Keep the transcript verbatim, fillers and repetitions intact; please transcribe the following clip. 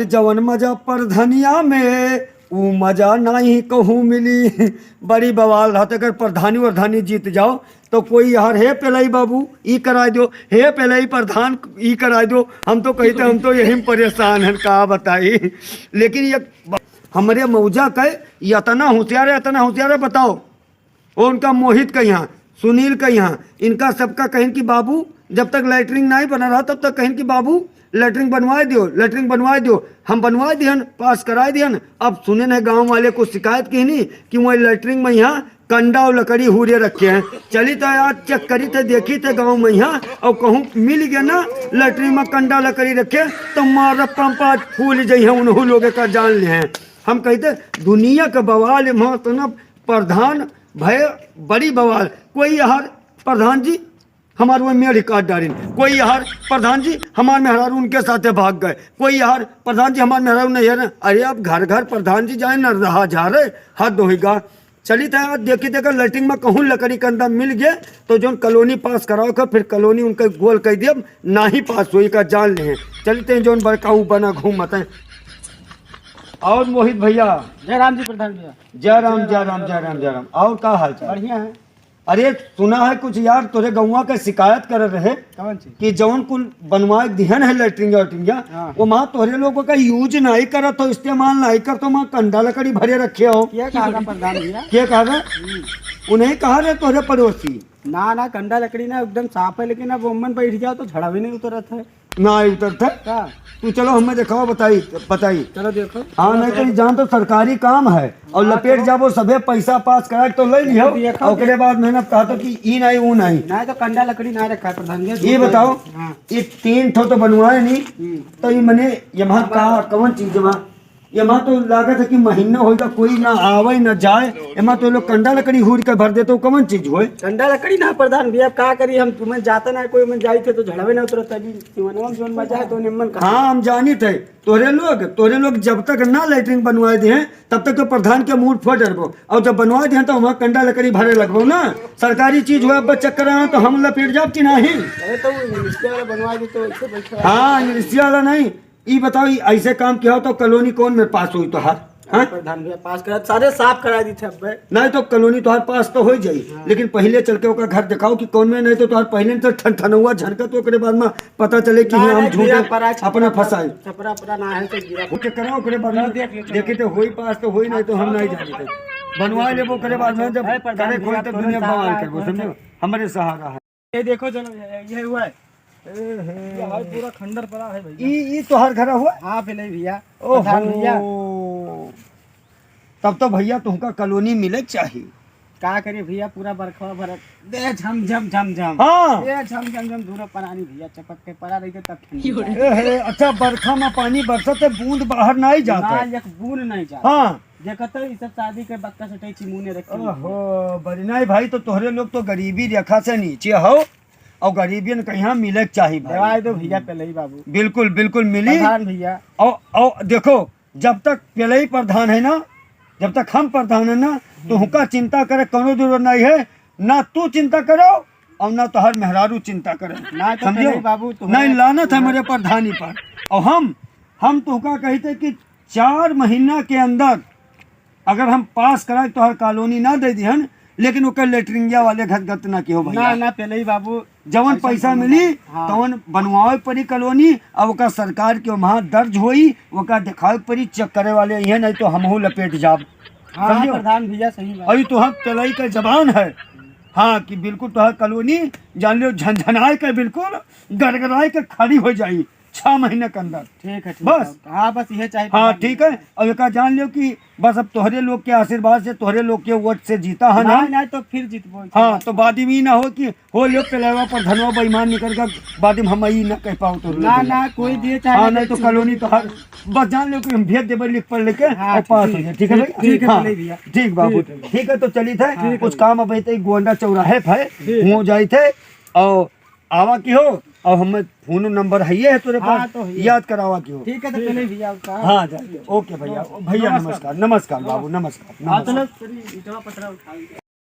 जवन मजा प्रधनिया में, ऊ मजा नाहीं कहूँ मिली। बड़ी बवाल रहत, अगर प्रधानी वरधानी जीत जाओ, तो कोई यार, "हे पेलई बाबू, ई कराइ दो, हे पेलई प्रधान, ई कराइ दो।" हम तो कहित, हम तो यही में परेशान हैं, का बताई। लेकिन ये ब-, हमरे मौजा के इतना होशियार है, इतना होशियार है, बताओ। वो उनका मोहित के यहाँ, सुनील के यहाँ, इनका सबका कहिन कि बाबू, जब तक लैट्रिन नाहीं बना रहा, तब तक कहिन कि बाबू, लैट्रिन बनवाइ दियो, लैट्रिन बनवाइ दियो। हम बनवाइ दिहन, पास कराइ दिहन। अब सुनेन गाँव वाले कुछ शिकायत किहिन कि वही लैट्रिन में यहाँ कंडा और लकड़ी हूरे रखे हैं। चलित आज चेक करित, देखित गाँव में यहाँ, और कहूँ मिल गया ना लैट्रिन में कंडा लकड़ी रखे, तो मारा पंपा फूल जइहैं, उनहू लोग का जान लेहैं। हम कहित, दुनिया का बवाल है, वहाँ तो ना प्रधान भय, बड़ी बवाल। कोई यार, "प्रधान जी, हमार वो मेढ़ काट डारिन।" कोई यार, "प्रधान जी, हमार मेहरारू उनके साथे भाग गए।" कोई यार, "प्रधान जी, हमार मेहरारू नहीं है ना।" अरे, अब घर घर प्रधान जी जाए ना, रहा जा रहे, हद होइगा। चलित आज देखित, अगर लैट्रिन में कहूँ लकड़ी कंडा मिल गए, तो जौन कॉलोनी पास कराओ का, फिर कॉलोनी उनका गोल कइ दिया, नाहीं पास होई का जान लेहैं। चलित जौन बड़का ऊ बना घूमत है। और मोहित भैया। जय राम जी प्रधान भैया। जय राम, जय राम, जय राम, जय राम। और का हाल चाल? बढ़िया है। अरे, सुना है कुछ यार, तोरे गौवा का शिकायत करत रहे कौन चीज? कि जौन कुल बनवाए दिहन है लैट्रिन वैट्रिन, हाँ। वो वहाँ तोरे लोगों का यूज नाहीं करत हो, इस्तेमाल नाहीं करत हो, वहाँ कंडा लकड़ी भरे रखे हो। के कहा था प्रधान भैया? के कहा था? हम्म। उन्हें कहा रहे तोरे पड़ोसी। ना, ना, कंडा लकड़ी ना एकदम साफ है, लेकिन अब ओमन बैठ जाओ तो झड़वे नहीं उतरत है। ना उतरत है। का? तू चलो, हमें देखाओ, बताई, बताई। चलो देखो। हाँ, नहीं तो ई जान तो सरकारी काम है, और हाँ, लपेट चलो। जाबो, सभे पैसा पास करा के तो ले लियो, देखो। और ओकरे बाद मेहनत कहा तो कि ई नहीं, ऊ नहीं। नहीं तो कंडा लकड़ी ना रखा है प्रधान जी, ये बताओ, हाँ। ये तीन ठो तो बनवाए नहीं, हम्म। तो ये मने, ये वहाँ का, कौन चीज है वहाँ? एमा तो लागत है कि महीना होइगा, कोई ना आवे ना जाए। एमा तो लोग कंडा लकड़ी हूर के भर देते, कौन चीज होए? कंडा लकड़ी ना प्रधान भैया, अब का करी हम, तुम्हें जाता ना कोई, मन जाई थे तो झड़वे ना उतरत। अभी सिवनवा में जोन मजा है तो निम्मन कहा। हाँ, हम जानित है, तोरे लोग, तोरे लोग जब तक ना लैट्रिन बनवाए दे हैं, तब तक तो प्रधान के मूड फोड़ डरबो, और जब बनवाए दे हैं तो वहाँ कंडा लकड़ी भरे लगबो ना। सरकारी चीज हुआ, अब चक्कर आना तो हम लपेट जाब कि नहीं? अरे तो वो इंग्लिश वाला बनवा दे तो ऐसे बैठा है। हाँ, इंग्लिश वाला नहीं, ई बताओ, ई ऐसे काम किया हो तो कॉलोनी कौन में पास होई तोहार? हाँ? प्रधान भैया पास करा, सारे साफ करा दी थे अब। नहीं तो कॉलोनी तोहार पास तो हो जाई, हाँ। लेकिन पहले चल के ओकर घर दिखाओ कि कौन में, नहीं तो तोहार पहले से ठन ठनौआ झनकत, ओकरे बाद में पता चले कि ना, हाँ, हम नहीं, झूठे भैया, परा छपरा, अपना फंसाए। छपरा, छपरा ना है तो गिरा। ओके, करा ओकरे बाद में चलो देख लो, चलो। देखे तो होई पास तो होई, नहीं तो हम नहीं जाने थे। बनवा लेबो ओकरे बाद में, जब है प्रधान करे खोई भैया, तब तोरे दुनिया सहारा बवाल है, करबो, तोरे समझो? हमारे सहारा है। ये देखो, चलो, ये, ये हुआ है। ए हे। ये है पूरा खंडर पड़ा है भैया। ई, ई तोहर घर हुआ? हाँ, पहले ही भैया। ओहो। प्रधान भैया। तब तो भैया तुमका कॉलोनी मिले के चाही। का करे भैया, पूरा बरखवा भरत दे झम झम झम झम। हाँ। दे झम झम झम, दूर परानी भैया, चपक के पड़ा रही तब ठंडी। ए हे, अच्छा, बरखा में पानी बरसत है, बूंद बाहर नहीं जाता ना, है। एक बूंद नहीं जाता। हाँ। देखत है, ई सब शादी के बक्का से टैची मुंह ने रखे हुए हैं। ओहो, बड़ी नहीं भाई, तो तोहरे लोग तो गरीबी रेखा से नीचे हो। और गरीबियन के यहाँ मिले के चाही भाई। दवाई दो भैया, पेलई बाबू। बिल्कुल, बिल्कुल मिली। प्रधान भैया। और, और देखो, जब तक पेलई प्रधान है ना, जब तक हम प्रधान है ना, तो हम्म। हुका चिंता करे कोनो जरूरत नहीं है। ना तू चिंता करो और ना तोहर मेहरारू चिंता करे। ना तो समझो? पेलई बाबू, तो नहीं, लानत है मेरे प्रधानी पर। और हम, हम तुहका कहित है कि चार महीना के अंदर अगर हम पास कराए तोहर कॉलोनी ना दे दिहन, लेकिन ओकर लेटरिंगिया वाले घर गत ना किहो भैया। ना, ना, पेलई बाबू, जवन ऐसा पैसा कोनो मिली, बात, हाँ। तवन बनवावे पड़ी कॉलोनी, अब ओकर सरकार के वहाँ दर्ज होई, ओकर देखावे पड़ी, चेक करे वाले इहे, नहीं तो हमहू लपेट जाब। हाँ, समझो? प्रधान भैया, सही बात। अभी तोहर पेलई का जबान है, हाँ, कि बिल्कुल तोहर कॉलोनी, जान लियो, झनझनाए के बिल्कुल गड़गड़ाए के खड़ी हो जाई। छह महीने के अंदर। ठीक है, ठीक बस। है। हाँ, बस इहे चाही हाँ, प्रधान जी। ठीक है। अब एका जान लियो कि बस अब तोहरे लोग के आशीर्वाद से, तोहरे लोग के वोट से जीता है ना। नहीं, नहीं, तो फिर जीतबो। हाँ, तो बाद में ई ना हो कि हो लियो पेलवा पर धनवा बेईमान निकल कर बाद में हम ई ना कह पाओ तो ना, ना, कोई दिए चाहे हाँ, ना नहीं तो दिए। कॉलोनी तो हर, बस जान लियो कि हम भेज देबे लिख पढ़ लेके हाँ, और पास हो ठीक, जाए, ठीक है ठीक, भाई? ठीक है, हाँ, चलिए भैया। ठीक बाबू, ठीक है। ठीक है, तो चलिए थे, हाँ। कुछ काम अब इतने गोंडा चौराहे पे ठीक। हो जाए थे और आवा की हो, और हमें फोन नंबर है, ये है तोरे हाँ, पास, तो है। याद करावा की हो। ठीक है, तो चले भैया, अब कहाँ? हाँ, जा, ओके भैया, नमस्कार। भैया नमस्कार। नमस्कार, नमस्कार बाबू, नमस्कार, हाँ, नमस्कार। चलो, इतना पतरा उठा लिया।